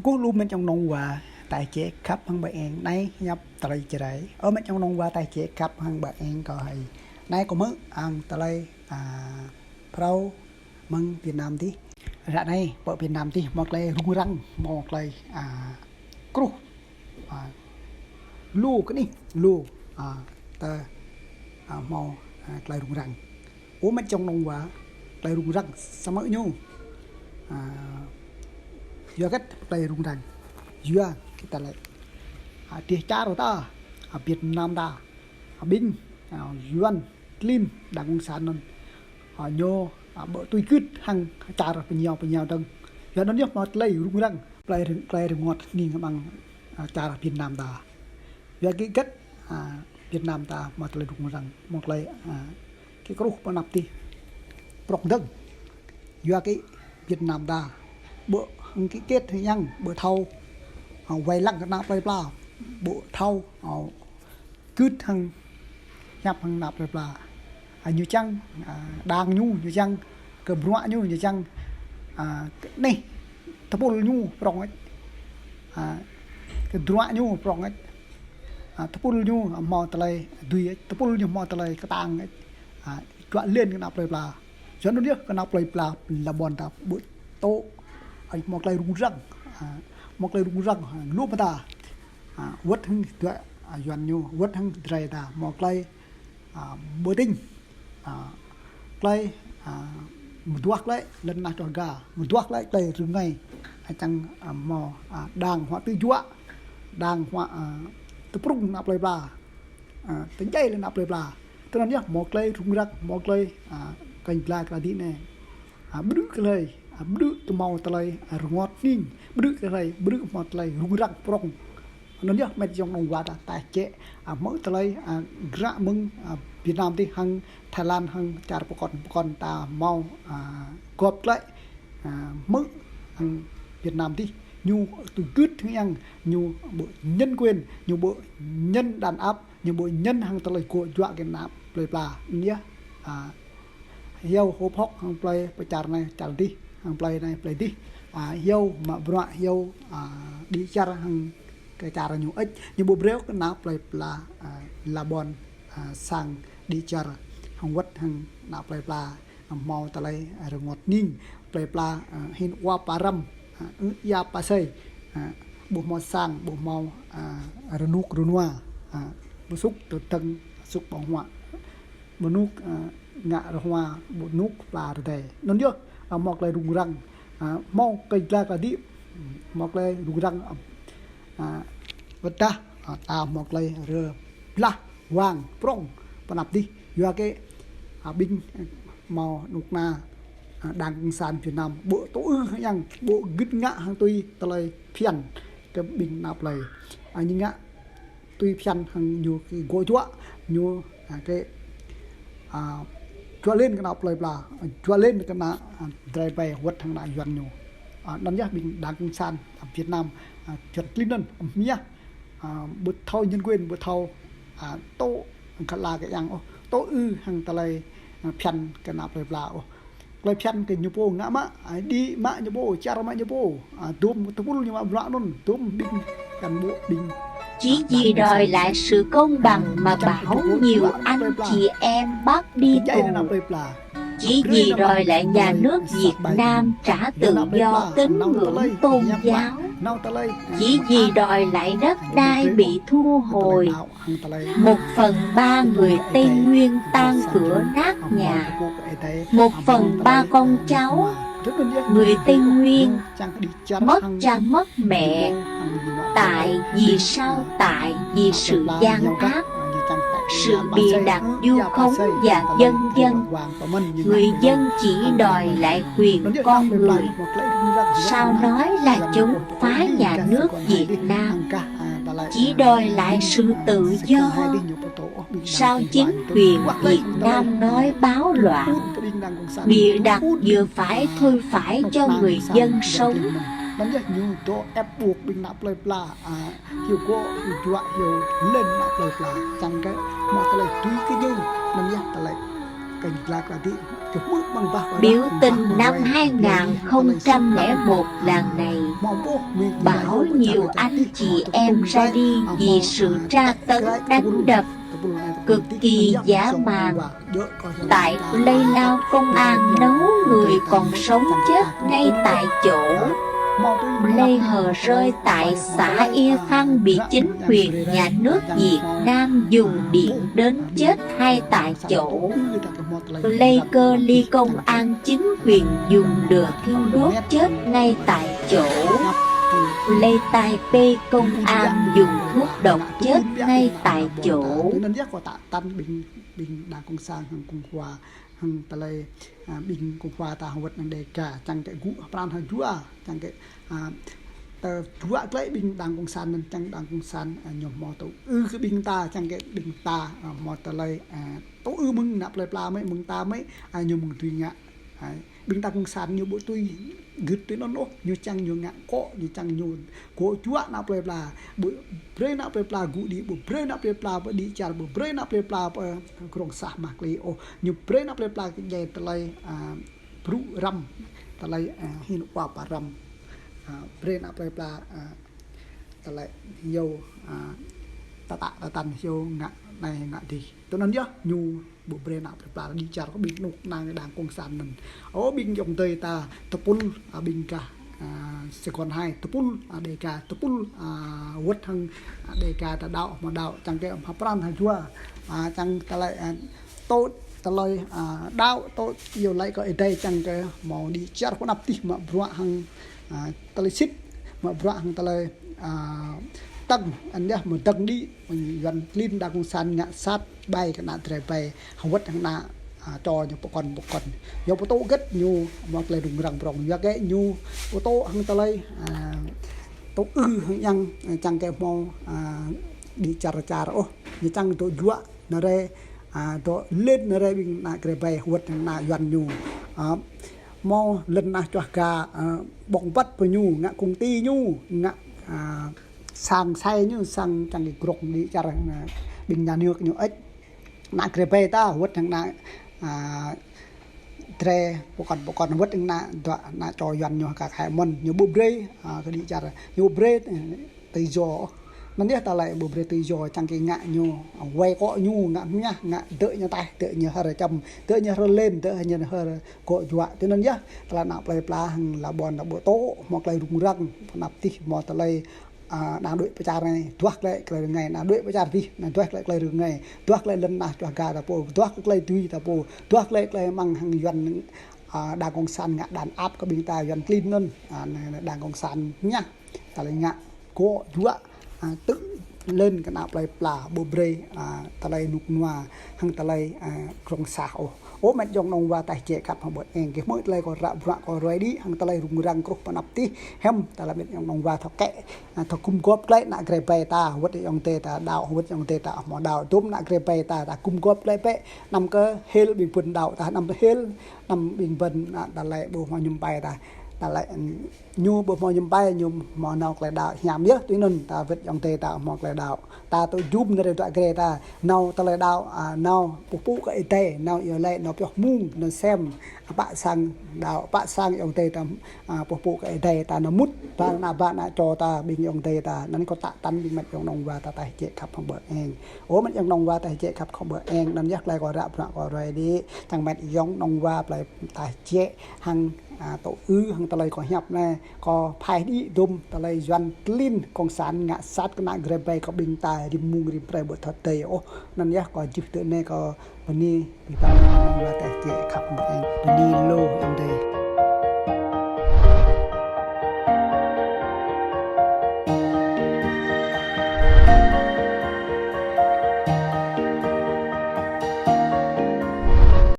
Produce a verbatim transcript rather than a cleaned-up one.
Kơkuh lu met yŏng nong wa, ta jĕ khăp hăng ƀơi eng anai hiăp tơlơi Jrai. Ơ met yŏng nong wa, ta jĕ khăp hăng ƀơi eng kơ hai. Anai kơ mơ̆ ang tơlơi, a, phrâo mơ̆ng Việt Nam tih. Ră anai pơ Việt Nam tih hmâo tơlơi rŭng răng, hmâo tơlơi, a, kruh. A, lu kơ anih, lu, a, tơ, a, hmâo, a, tơlơi rŭng răng. Ơ met yŏng nong wa, tơlơi rŭng răng samơ̆ ñu. A, yua hơget tơlơi rŭng răng? Yua kơ tơlơi, a, dêh čar ta, a, Việt Nam ta, a, ƀing, a, Yuan klin đang cộng sản anŭn. A, ñu, a, ƀu tui gưt hăng čar pơñao pơñao dơ̆ng. Yua anŭn yơh hmâo tơlơi rŭng răng, tơlơi rŭng, tơlơi rơngot hning amăng, a, čar Việt Nam ta. Yua kơ hơget, a, Việt Nam ta hmâo tơlơi rŭng răng, hmâo tơlơi, a, kơ kruh pơ anăp tih prŏng dơ̆ng. Yua kơ Việt Nam ta ƀu hăng ký kết hăng yang, ƀu thâo, a, wai lăng kơ ană plơi pla, ƀu thâo, a, gưt hăng hiăp hăng ană plơi pla. A, ñu čang, a, đang ñu, ñu čang kơ bruă ñu, ñu čang, a, kơ anih tơpul ñu prŏng hơget. A, kơ bruă ñu prŏng hơget. A, tơpul ñu hmâo tơlơi dưi hơget, tơpul ñu hmâo tơlơi kơtang hơget. A, juă lin kơ ană plơi pla. Yua anŭn yơh kơ ană plơi pla, pla ƀôn ta ƀu tŭ, a, hmâo tơlơi rŭng răng. A, hmâo tơlơi rŭng răng, a, lu mơta. A, wơ̆t hăng tơdruă, a, Yuan ñu, wơ̆t hăng Jrai ta, hmâo tơlơi, a, ƀu tĭng. A, tơlơi, a, mơduah tơlơi lŏn tơnah čoh ga, mơduah tơlơi tơlơi rơngai. A, čang, a, hmâo, a, đang huă tơjuă, đang huă, a, tơprŭng ană plơi pla. A, tơjai lĕ ană plơi pla. Tơl anŭn yơh hmâo tơlơi rŭng răng, hmâo tơlơi, a, kơnh gla kơ đĭ anai. A, ƀrư̆ kơ hlơi, a, ƀrư̆ kơ hmâo tơlơi, a, rơngot hning, ƀrư̆ kơ hlơi, ƀrư̆ hmâo tơlơi rŭng răng prŏng. Anŭn yơh met yŏng nong wa ta, ta jĕ, a, hmư̆ tơlơi, a, gră mơ̆ng, a, Việt Nam tih hăng Thái Lan hăng čar pơkŏn pơkŏn ta hmâo, a, gŏp glaĭ, a, hmư̆ hăng Việt Nam tih. Ñu tui gưt hăng yang, ñu ƀu nhân quyền, ñu ƀu nhân đàn áp, ñu ƀu nhân hăng tơlơi gŏ juă kơ ană plơi pla. Anŭn yơh, a, hyu hŏp hŏk hăng plơi pơ čar anai čar dih, hăng plơi anai plơi dih. A, hyu mă bruă hyu, a, đĭ čar hăng kơ čar ñu hơget, ñu ƀu brơi kơ ană plơi pla, a, pla ƀôn, a, sang đĭ čar hăng wơ̆t hăng ană plơi pla. Hmâo tơlơi rơngot hning, plơi pla, a, hin wa pa răm, a, ư ia pa sơi, a, ƀu hmâo sang, ƀu hmâo, a, rơnŭk rơnua, a, ƀu sŭk tơdơ̆ng, sŭk ƀơ̆ng huă, ƀu nŭk, a, ngă rơhua, ƀu nŭk pla rơdai. Anŭn yơh, a, hmâo tơlơi rŭng răng, a, hmâo kơnh gla kơ đĭ, hmâo tơlơi rŭng răng, a, a, wơ̆t dah, a, ta hmâo tơlơi rơblah wang prŏng pơ anăp dih. Yua kơ, a, ƀing, a, hmâo nŭk na, a, đang cộng sản Việt Nam, ƀu tŭ ư hăng yang, ƀu gưt ngă hăng tui tơlơi phiăn kơ ƀing ană plơi. A, ñu ngă tui phiăn hăng ñu kơ gŏ juă, ñu, a, kơ, a, juă lin kơ ană plơi pla, a, juă lin kơ ană, a, Jrai ƀai wơ̆t hăng ană Yuan ñu. A, anŭn yơh ƀing đang cộng sản, a, Việt Nam, a, Yuan klin anŭn, a, mơ̆ yơh. A, ƀu thâo nhân quyền, ƀu thâo, a, tŭ kơ la kơ yang ôh, tŭ ư hăng tơlơi, a, phiăn kơ ană plơi pla ôh. Tơlơi phiăn kơ ñu pô ngă mă, a, đĭ mă ñu pô, čar mă ñu pô, a, dôm tơpul ñu mă bruă anŭn, dôm ƀing cán bộ ƀing. Chỉ vì đòi lại sự công bằng mà bao nhiêu anh chị em bắt đi tù. Chỉ vì đòi lại nhà nước Việt Nam trả tự do tín ngưỡng tôn giáo. Chỉ vì đòi lại đất đai bị thu hồi. Một phần ba người Tây Nguyên tan cửa nát nhà. Một phần ba con cháu người Tây Nguyên mất cha mất mẹ. Tại vì sao? Tại vì sự gian ác, sự bịa đặt, vu khống và vân vân. Người dân chỉ đòi lại quyền con người. Sao nói là chống phá nhà nước Việt Nam? Chỉ đòi lại sự tự do. Sao chính quyền Việt Nam nói báo loạn, bịa đặt vừa phải thôi phải cho người dân sống? Anŭn yơh ñu dŏ ĕp ƀuh ƀing ană plơi pla, a, hyu gŏ, hyu juă, hyu lin ană plơi pla. Čang kơ hmâo tơlơi tui kơ ñu, anŭn yơh tơlơi Biểu tình năm hai ngàn không trăm lẻ một lần này, bảo nhiều anh chị em ra đi vì sự tra tấn, đánh đập cực kỳ dã man. Tại Plei Lao, công an nấu người còn sống chết ngay tại chỗ. Plei Hờ Rơi tại xã Ia Khăng bị chính quyền nhà nước Việt Nam dùng điện đến chết ngay tại chỗ. Plei Kơ Li, công an chính quyền dùng lửa thiêu đốt chết ngay tại chỗ. Plei Tai Pê, công an dùng thuốc độc chết ngay tại chỗ. Tui anŭn yơh, kâo tă tăn ƀing, ƀing đảng cộng sản hăng cộng hòa, hăng tơlơi, a, ƀing cộng hòa ta hơwơ̆t hăng Đêga, čang kơ gŭ pran hăng jua, čang kơ, a, tơ jua klĕ ƀing đảng cộng sản anŭn, čang đảng cộng sản, a, ñu hmâo tŭ ư kơ ƀing ta, čang kơ ƀing ta, a, hmâo tơlơi, a, tŭ ư mơ̆ng ană plơi pla mơ̆, mơ̆ng ta mơ̆, a, ñu mơ̆ng tui ngă. A, ƀing ta cộng sản ñu ƀu tui gưt tui anŭn ôh, ñu čang ñu ngă kŏ, ñu čang ñu gŏ jua ană plơi pla. Ƀu brơi ană plơi pla gŭ đĭ, ƀu brơi ană plơi pla pơ đĭ čar, ƀu brơi ană plơi pla pơ krong sah mah klĭ ôh. Ñu brơi ană plơi pla kơ djai tơlơi, a, brŭ răm, tơlơi, a, hin wa pa răm. A, brơi ană plơi pla, a, tơlơi hyu, a, tơtă tơtăn hyu ngă anai ngă adih. Tui anŭn yơh, ñu ƀu brơi ană plơi pla đĭ čar kơ ƀing anŭk anang đảng cộng sản anŭn. Ơ ƀing ayŏng adơi ta, tơpul, a, ƀing gah, a, Sài Gòn hai, tơpul, a, Đêga, tơpul, a, wơ̆t hăng, a, Đêga ta đaŏ, hmâo đaŏ, čang kơ hmâo pran hăng jua, a, čang tơlơi, a, tŭ tơlơi, a, đaŏ, tŭ iâu laĭ kơ Ơi Adai, čang kơ hmâo đĭ čar pơ anăp tih mă bruă hăng, a, tơlơi sĭt, mă bruă hăng tơlơi, a, tăng, anŭn yơh mơ̆ tăng đĭ, Yuan klin đảng cộng sản ngă sat ƀai kơ ană drơi ƀai, hơwơ̆t hăng ană, a, čô ñu pơkŏn pơkŏn. Yua pơtô gĕt ñu hmâo tơlơi rŭng răng prŏng, yua kơ ñu pơtô hăng tơlơi, a, tŭ ư hăng yang, a, čang kơ hmâo, a, đĭ čar čar ôh, ñu čang dŏ jua ană rai, a, dŏ lĕn ană rai ƀing ană drơi ƀai hơwơ̆t hăng ană Yuan ñu. A, hmâo lĕn ană čuah ga, a, ƀơ̆ng băt pơ ñu, ngă công ty ñu, ngă, a, sang sai ñu, sang čang kơ krŏng đĭ čar, a, ƀing nhà nước ñu ĕč. Ană drơi ƀai ta, hơwơ̆t hăng ană, a, drơi pơkŏn pơkŏn, hơwơ̆t hăng ană dŏ, ană čô Yuan ñu kơ khai mơ̆n, ñu ƀu brơi, a, kơ đĭ čar, ñu ƀu brơi, a, tự do. Anŭn yơh tơlơi ƀu brơi tự do, čang kơ ngă ñu, wai kŏ ñu, ngă mơñah, ngă dŏ ñu taih, dŏ ñu hơr čăm, dŏ ñu hơr lĕn, dŏ ñu hơr gŏ jua. Tui anŭn yơh, tơlơi ană plơi pla hăng la ƀôn la ƀu tŏ, hmâo tơlơi rŭng răng, pơ anăp tih hmâo tơlơi, a, ană đuaĭ pơ čar anai, duah klĕ tơlơi rơngai, ană đuaĭ pơ čar tih, ană duah klĕ tơlơi rơngai, duah klĕ lŏn tơnah čuah ga ta pô, duah klĕ tui ta pô, duah klĕ tơlơi mơ̆ng hăng Yuan, a, đảng cộng sản ngă đàn áp kơ ƀing ta Yuan klin anŭn, a, đảng cộng sản mơñah. Tơlơi ngă gŏ jua, a, tŭ lĕn kơ ană plơi pla, ƀu brơi, a, tơlơi rơnŭk rơnua hăng tơlơi, a, krŏng sah ôh. Ơ met yŏng nong wa taih jĕ khăp hăng ƀơi eng, kơ hmư̆ tơlơi kâo ră bruă kâo ruai đĭ hăng tơlơi rŭng răng truh pơ anăp tih, hiư̆m tơlơi met yŏng nong wa thâo kĕ, a, thâo gum gŏp klĕ ană drơi ƀai ta, hơwơ̆t ayŏng adơi ta đaŏ, hơwơ̆t ayŏng adơi ta hmâo đaŏ, dôm ană drơi ƀai ta, ta gum gŏp klĕ bĕ, anăm kơ hil ƀing ƀun đaŏ ta, anăm kơ hil, anăm ƀing ƀun, a, tơlơi ƀu hmâo mơñum ƀai ta, tơlơi, ñu ƀu hmâo mơñum ƀai, ñu hmâo nao tơlơi đaŏ hiam yơh, tui anŭn ta wơ̆t ayŏng adơi ta hmâo tơlơi đaŏ. Ta tŭ jum ană drơi dŏ gre ta, nao tơlơi đaŏ, a, nao pơpŭ kơ Ơi Adai, nao iâu laĭ, nao pioh mơ̆ng, nao sem, a, pă sang đaŏ, pă sang ayŏng adơi ta, a, pơpŭ kơ Ơi Adai ta, nao mŭt, ba ană ba ană čô ta, ƀing ayŏng adơi ta, anŭn kâo tă tăn ƀing met yŏng nong wa ta taih jĕ khăp hăng ƀơi eng. Ơ met yŏng nong wa taih jĕ khăp hăng ƀơi eng, anŭn yơh tơlơi kâo ră bruă kâo ruai đĭ, čang met yŏng nong wa plơi taih jĕ hăng, a, tŭ ư hăng tơlơi kâo hiăp anai, kâo phaih đĭ dôm tơlơi Yuan klin cộng sản ngă sat kơ ană drơi ƀai kơ ƀing ta rĭm mông rĭm hrơi ƀu thâo tơi ôh. Anŭn yơh kâo jih tơ anai kâo bơni, ƀing ta nong wa taih jĕ khăp hăng ƀơi eng. Bơni lu ayŏng adơi.